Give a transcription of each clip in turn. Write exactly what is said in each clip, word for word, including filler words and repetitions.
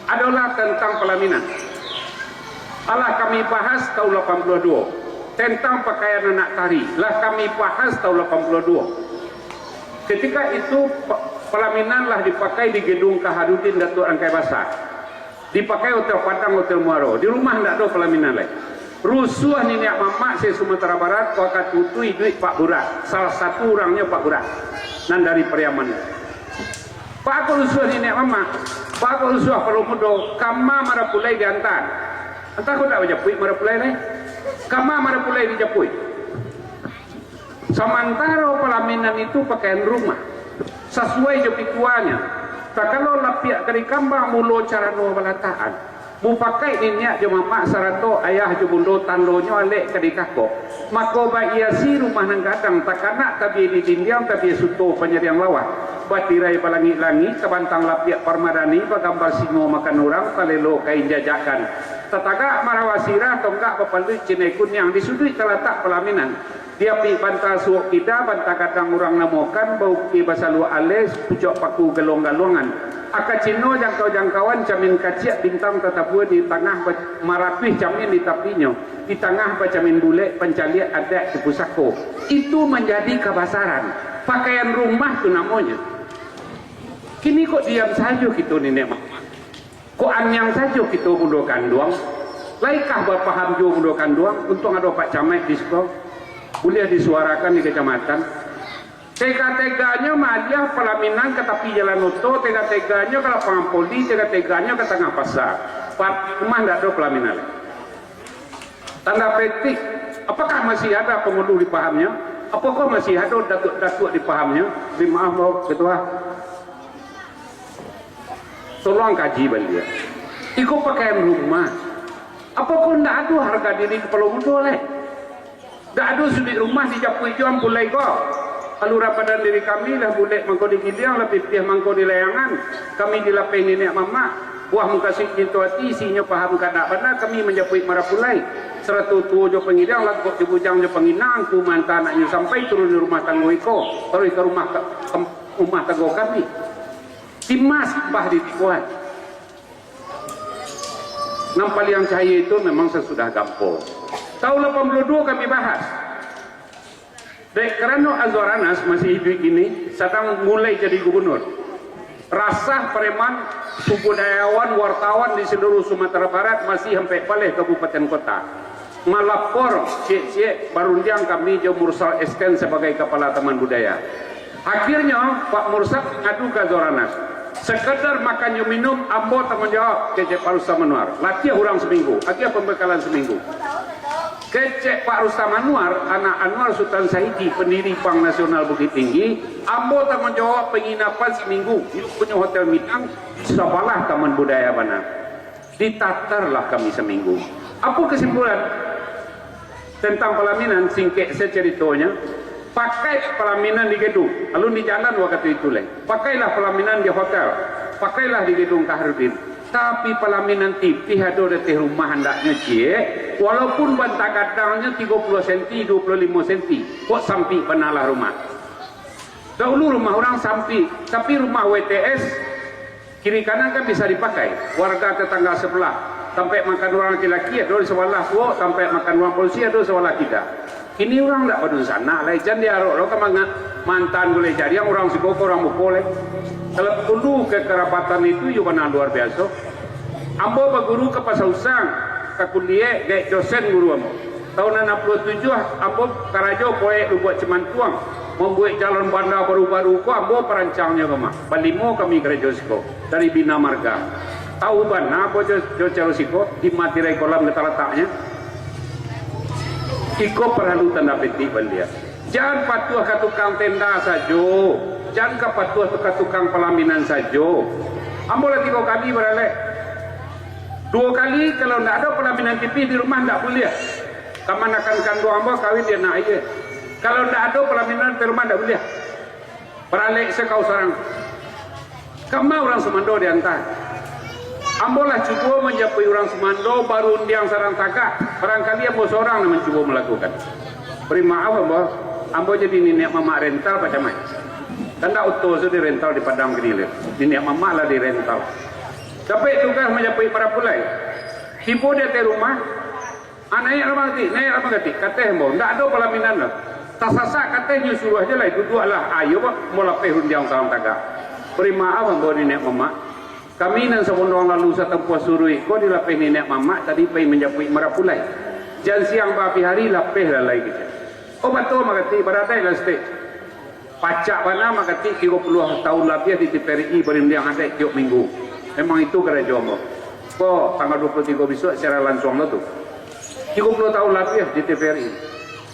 Adolah tantang palaminan. Alah kami bahas taun lapan puluah duo. Tantang pakaian anak tari, lah kami bahas taun lapan puluah duo. Ketika itu, pa-, palaminan lah dipakai di Gedung Kaharudin Datuak Rangkai Basa. Dipakai Hotel Padang, Hotel Muaro. Di rumah ndak ado palaminan lai. Rusuah niniak mamak se-Sumatera Barat, wakatu tu iduik Pak Burak. Salah satu urangnyo Pak Burak, nan dari Pariaman. Baa kok rusuah niniak mamak, baa kok rusuah palo mudo, kama marapulai dianta. Antah kok ndak bajapuik marapulai lai. Kama marapulai dijapuik. Samantaro palaminan itu pakaian rumah, sasuai jo pituanyo. Takalo lapiak ka dikambang, mulo carano balatakan. Mupakaik niniak jo mamak sarato ayah jo bundo tandonyo alek ka dikakok. Mako baiasi rumah nan gadang, takanak tabia di dindiang, tabia suto panyariang lawah. Batirai balangik-langik, tabantang lapiak parmadani, bagambar singo makan urang, talelok kain jajakan. Tatagak marawa sirah, tonggak bapaluik cinai kuniang, di suduik talatak palaminan. Di apik banta suok kida, banta gadang urang namokan, baukia basaluak alai, pucuak paku galuang-galuangan. Aka cino jangkau-jangkauan, camin kaciak, bintang tatabua di tangah, ba-, maratuih camin di tapinyo, di tangah bacamin bulek, pancaliak adaik di pusako. Itu manjadi kabasaran. Pakaian rumah tu namonyo. Kini kok diam sajo kito niniak mamak? Kok aniang sajo kito bundo kanduang? Laikah bapaham juo bundo kanduang? Untuang ado Pak Camaik di siko, buliah disuarakan di kacamatan. Tega-teganyo maaliah palaminan ka tapi jalan oto, tega-teganyo ka lapangan poli, tega-teganyo ka tangah pasa. Pati rumah ndak ado palaminan lai. Tanda petik, apakah masih ada pangulu dipahamnyo? Apakah masih ado datuak-datuak dipahamnyo? Bari maaf, Bapak Ketua. Tolong kaji baliak. Iko pakaian rumah. Apo ko ndak ado harga diri kapalo mudo lai? Ndak ado suduik rumah dijapuik jo ampulai ko. Alura badan diri kami lah bulek mangko di giliang, lah pipih mangko di layangan. Kami dilapeh niniak mamak. Buah mukasuik cinto ati, isinyo paham kandak bana, kami manjapuik marapulai. Sarato tuo jo pangiliang, lagok jo bujang jo panginang, angku maanta anaknyo sampai turun di rumah tanggo iko, taruih ka rumah ka-, kam-, rumah tanggo kami. Timas bah dibuek. Nan paliang cahia itu memang sasudah gampo. Taun lapan puluah duo kami bahas. Dek karano Azwar Anas masih iduik kini, sadang mulai jadi gubernur. Rasah pareman, budayawan, wartawan di seluruh Sumatera Barat masih ampek baleh kabupaten kota. Malapor, ciek-ciek barundiang kami jo Mursal Esten sabagai kapala Taman Budaya. Akhirnyo, Pak Mursal ngadu ka Azwar Anas. Sakadar makan jo minum, ambo tangguang jawab, kecek Pak Rustam Anwar. Latiah urang saminggu, agiah pambekalan saminggu. Kecek Pak Rustam Anwar, anak Anwar Sutan Saidi, pandiri Bank Nasional Bukittinggi, ambo tangguang jawab panginapan saminggu, di punyo Hotel Minang, sabalah Taman Budaya bana. Ditatarlah kami saminggu. Apo kasimpulan? Tantang palaminan, singkek se caritonyo, pakai palaminan di gedung, alun di jalan wakatu itu lai. Pakailah palaminan di hotel, pakailah di gedung Kaharudin. Tapi palaminan tipih ado di ateh rumah andaknyo ciek, walaupun banta gadangnyo tigo puluah senti, duo puluah limo senti, kok sampik banalah rumah. Dahulu rumah urang sampik, tapi rumah W T S, kiri kanan kan bisa dipakai. Warga tetangga sebelah, tampek makan urang laki-laki ado di sabalah suok, tampek makan urang padusi ado sabalah kida. Kini urang ndak badunsanak lai, jan diarok lo ka manga-, mantan gulai jariang urang siko ka urang muko lai. Kalau dulu kekerabatan itu yo bana luar biaso. Ambo baguru ka Pasa Usang, ka Kuliek, gaek dosen guru ambo. Taun anam puluah tujuah, ambo karajo proyek Lubuak Cimantuang, mambuek jalan banda baru-baru ko, ambo parancangnyo ko mah. Balimo kami karajo siko, dari Bina Marga. Tahu bana ambo jo, jo caro siko, di ma tirai kolam ka talataknyo. Iko paralu tanda petik baliak. Jan patuah ka tukang tenda sajo, jan ka patuah tu ka tukang palaminan sajo. Ambo lah tigo kali baralek. Duo kali, kalau ndak ado palaminan tipih di rumah, ndak buliah. Kamanakan kanduang ambo kawin di anak aia. Kalau ndak ado palaminan di rumah, ndak buliah. Baralek se kau surang. Kama urang sumando di anta. Ambo lah cubo manjapuik urang sumando, barundiang sarang tagak. Barangkali ambo surang nan mancubo malakukan. Bari maaf ambo, ambo jadi niniak mamak rental Pak Camat. Kan ndak oto se dirental di Padang kini lai. Niniak mamak lah dirental. Dapek tugas manjapuik marapulai. Tibo di ateh rumah, ah, naiaklah manggatik, naiaklah manggatik, kateh ambo, ndak ado palaminan doh. Tasasak kateh nyo suruah se lai, duduaklah, ayo, ambo lapeh rundiang sarang tagak. Bari maaf ambo niniak mamak, kami nan sabondong lalu satampuah suruik ko dilapeh niniak mamak tadi pai manjapuik marapulai. Jan siang baabih ari lapeh lah lai kecek. Oh, batua manggatik, baradaiklah saketek. Pacak bana manggatik tigo puluah taun labiah di T V R I barindiang adaik tiok minggu. Memang itu karajo ambo. Ko tanggal dua puluh tigo bisuak siaran lansuang lo tu. Tigo puluah taun labiah di T V R I.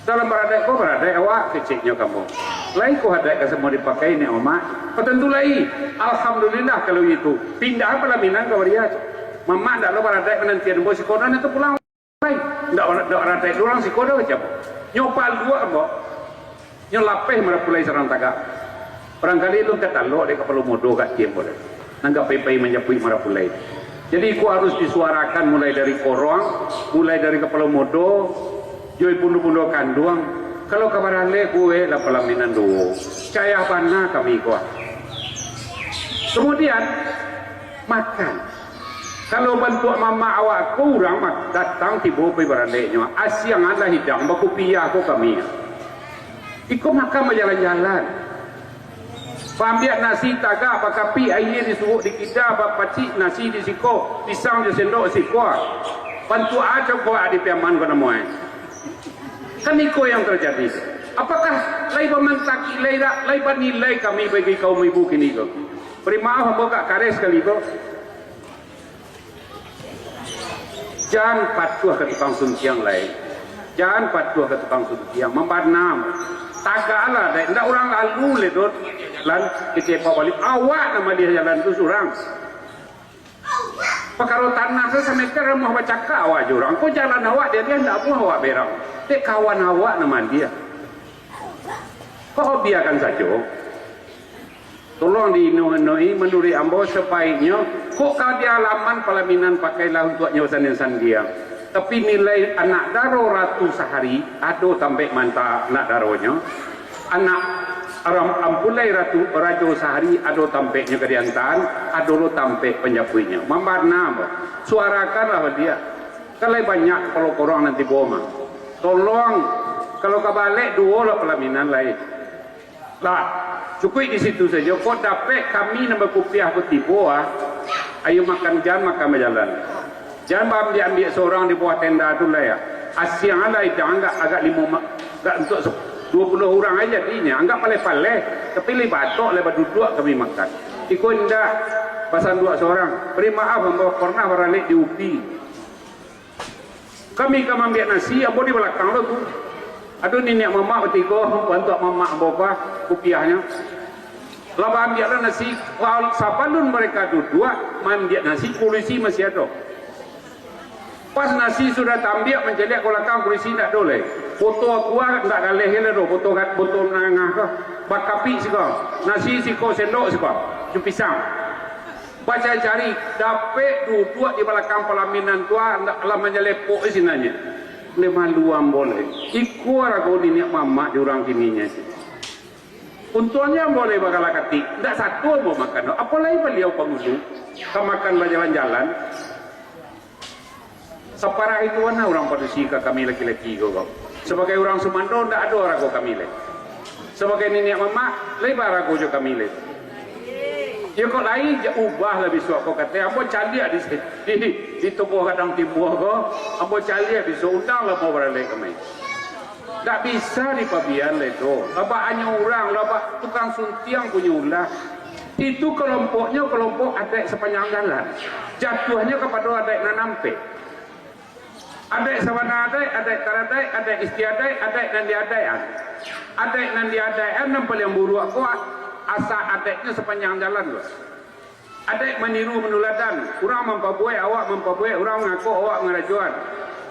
Dalam baradaik ko, baradaik awak, keceknyo ka ambo. Lai ko adaik ka samo dipakai niniak mamak? Ko tantu lai. Alhamdulillah kalau itu. Pindah palaminan ka Waria. Mamak ndak lo baradaik manantian ambo siko nan itu pulang. Lai, ndak, ndak baradaik urang siko doh, kecek ambo. Nyo paluak ambo. Nyo lapeh marapulai sarang tagak. Barangkali alun ka talok dek kapalo mudo ka ateh ambo dek. Nan ka pai-pai manjapuik marapulai. Jadi, iko harus disuarakan mulai dari korong, mulai dari kapalo mudo, jo bundo-bundo kanduang. Kalau ka baralek, bueklah palaminan duo. Cayah bana kami ko. Kemudian, makan. Kalau bantuak mamak awak ko, urang ma-, datang tibo pai baraleknyo, asiang alah hidang bakupiah ko kami. Iko makan bajalan-jalan. Paambiak nasi tagak, bakapik aia di suok di kida, bapacik nasi di siko, pisang jo sendok siko. Bantuak aco ko di Piaman ko namo e. Kan iko yang terjadi. Apakah lai bamantak, lai dak, lai banilai kami bagi kaum ibu kini ko? Bari maaf, ambo agak kareh sakali ko. Jan patuah ka tukang suntiang lai. Jan patuah ka tukang suntiang. Mambana. Tagaklah, dek. Ndak urang lalu lai doh. Lan, kecek baliak. Awak nan maliah jalan tu surang. Pakaro tanah tu sameter amuah bacakak awak jo urang. Ko jalan awak dialiah, ndak amuah awak berang. Dek kawan awak nan maliah. Ko biakan sajo. Tolong di-ino-inoi, manuruik ambo, sabaiknyo, kok ka di alaman palaminan, pakailah untuaknyo sandiang-sandiang. Tapi nilai anak daro ratu sahari, ado tampek manta anak daronyo. Anak aram-, ampulai ratu rajo sahari, ado tampeknyo ka diantaan, ado lo tampek panjapuiknyo. Mambana ambo. Suarakanlah baliak. Kan lai banyak kapalo korong nan tibo mah. Tolong, kalau ka baralek, duo lah palaminan lai. Lah, cukuik di situ sajo. Kok dapek kami nan bakupiah ko tibo, ah. Ayo makan, jan makan bajalan. Jan baambiak-ambiak surang di bawah tenda tu lai, ah. Asiang lah, jan agak, agak limo ma-, agak untuak se-, duo puluah urang aja jadinyo. Anggap paleh-paleh, tapi lai batok, lai baduduak kami makan. Iko indak, basanduak surang. Bari maaf, ambo pernah baralek di UPI. Kami ka maambiak nasi, ambo di balakang lo tu. Ado niniak mamak batigo, bantuak mamak ambo ko, kupiahnyo. Lah baambiak lah nasi, wa-, sabalun mereka duduak, maambiak nasi, kurisi masih ado. Pas nasi sudah taambiak, mancaliak ka balakang, kurisi ndak ado lai. Boto aqua ndak galeh lai doh, boto ga-, boto manangah ko. Bakapik siko, nasi siko, sendok siko, jo pisang. Bacari-cari, dapek duduak di balakang palaminan tu, ah, ndak lah manyalepok di sinanyo. Ndak malu ambo lai. Iko arago niniak mamak di urang kininyo. Untuangnyo ambo lai bagala katik, ndak sato ambo makan doh. Apo lai baliau pangulu, ka makan bajalan-jalan. Saparah itu bana urang padusi ka kami laki-laki ko, ko. Sabagai urang sumando, ndak ado arago kami lai. Sabagai niniak mamak, lai baarago jo kami lai. Iyo kok lai, ja-, ubahlah bisuak ko kateh. Ambo caliak di, di, di tubuah gadang timua ko. Ambo caliak bisuak, undanglah ambo baralek kami. Ndak bisa dipabian lai tu. Lah bak anyo urang, lah bak tukang suntiang punyo ulah. Itu kelompoknyo kelompok adaik sapanjang jalan. Jatuahnyo kapado adaik nan ampek. Adaik sabana adaik, adaik taradaik, adaik istiadaik, adaik nan diadaikan. Adaik nan diadaikan nan paliang buruak ko, asa adaiknyo sapanjang jalan ko. Adaik maniru manuladan, urang mampabuek, awak mampabuek, urang mangakok, awak mangarajoan.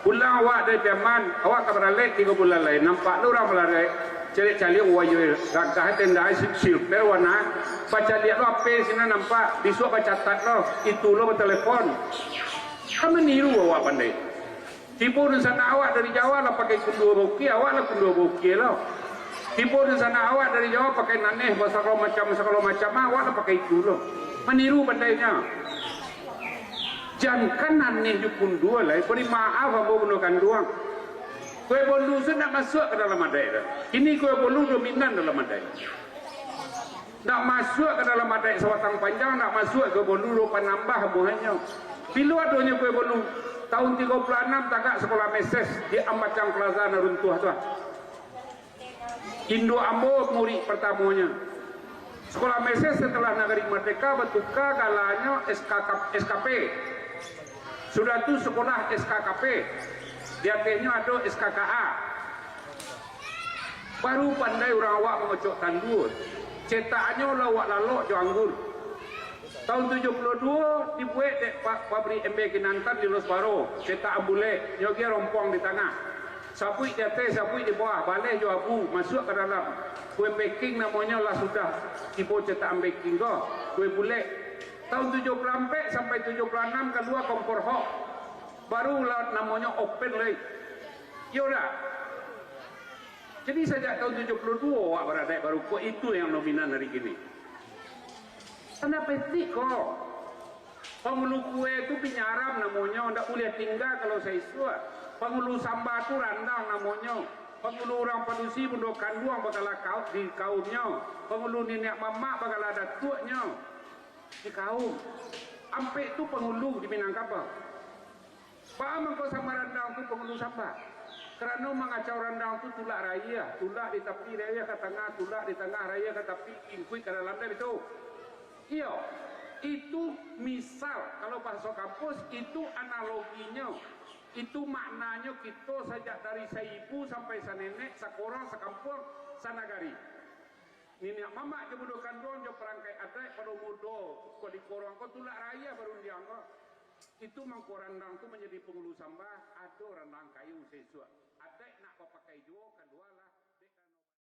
Pulang awak dari Piaman, awak ka baralek tigo bulan lai, nampak lo urang baralek, caliak-caliak, wayoi, gagah tenda, si-, silver warna, bacaliak lo ape sinan nampak, bisuak bacatat lo, itu lo batalepon. Kan maniru awak pandai. Tibo dunsanak awak dari Jawa lah pakai kundua baukia, awak lah kundua baukia lo. Tibo dunsanak awak dari Jawa pakai naneh, basagalo macam, sagalo macam, awak lah pakai itu lo. Maniru pandainyo. Jankan aneh jo punduo lai, bari maaf ambo bundo kanduang. Kue bolu tu ndak masuak ka dalam adaik tu. Kini kue bolu dominan dalam adaik. Ndak masuak ka dalam adaik sabatang panjang, ndak masuak kue bolu do panambah buahnyo. Bilo adonyo kue bolu? Tahun tigo puluah anam tagak sekolah meses di Ambacang Plaza nan runtuah tu. Induak ambo murik partamonyo. Sekolah meses setelah nagari mardeka batuka galanyo S K K, S K P. Sudah tu sekolah S K K P. Di atehnyo ado S K K A. Baru pandai urang awak mangocok tandua. Cetakannyo lauak lalok jo anggur. Tahun tujuah puluah duo dibuek dek pa-, pabrik Embe Kinantan di Losbaro, cetak ambulek, nyo agiah rompuang di tangah. Sabuik di ateh, sabuik di bawah, baleh jo abu, masuak ka dalam. Kue packing namonyo lah sudah tibo cetakan packing ko, kue bulek. Tahun tujuah puluah ampek sampai tujuah puluah anam kalua kompor hok. Baru lah namonyo open lai. Iyo dak? Jadi sajak tahun tujuah puluah duo awak baradaik baru ko, itu yang dominan hari kini. Tanda petik ko. Pangulu kue tu pinyaram namonyo, ndak buliah tingga kalau saisuak. Pangulu samba tu randang namonyo. Pangulu urang padusi bundo kanduang bagala kau-, di kaumnyo. Pangulu niniak mamak bagala datuaknyo di kaum. Ampek tu pangulu di Minangkabau. Baa mangko samba randang tu pangulu samba? Karano mangacau randang tu tulak raiah, tulak di tapi raiah ka tangah, tulak di tangah raiah ka tapi, ingkuik ka dalam, dak bitu? Iyo, itu misal, kalau bahaso kampus, itu analoginyo, itu maknanyo kito sajak dari saibu sampai sanenek, sakorong, sakampuang, sanagari. Niniak mamak jo bundo kanduang jo parangkai adaik pado mudo ko di korong ko tulak raiah barundiang ko. Itu mangko randang tu manjadi pangulu samba, ado randang kayu saisuak. Adaik nak bapakai juo, kadualah.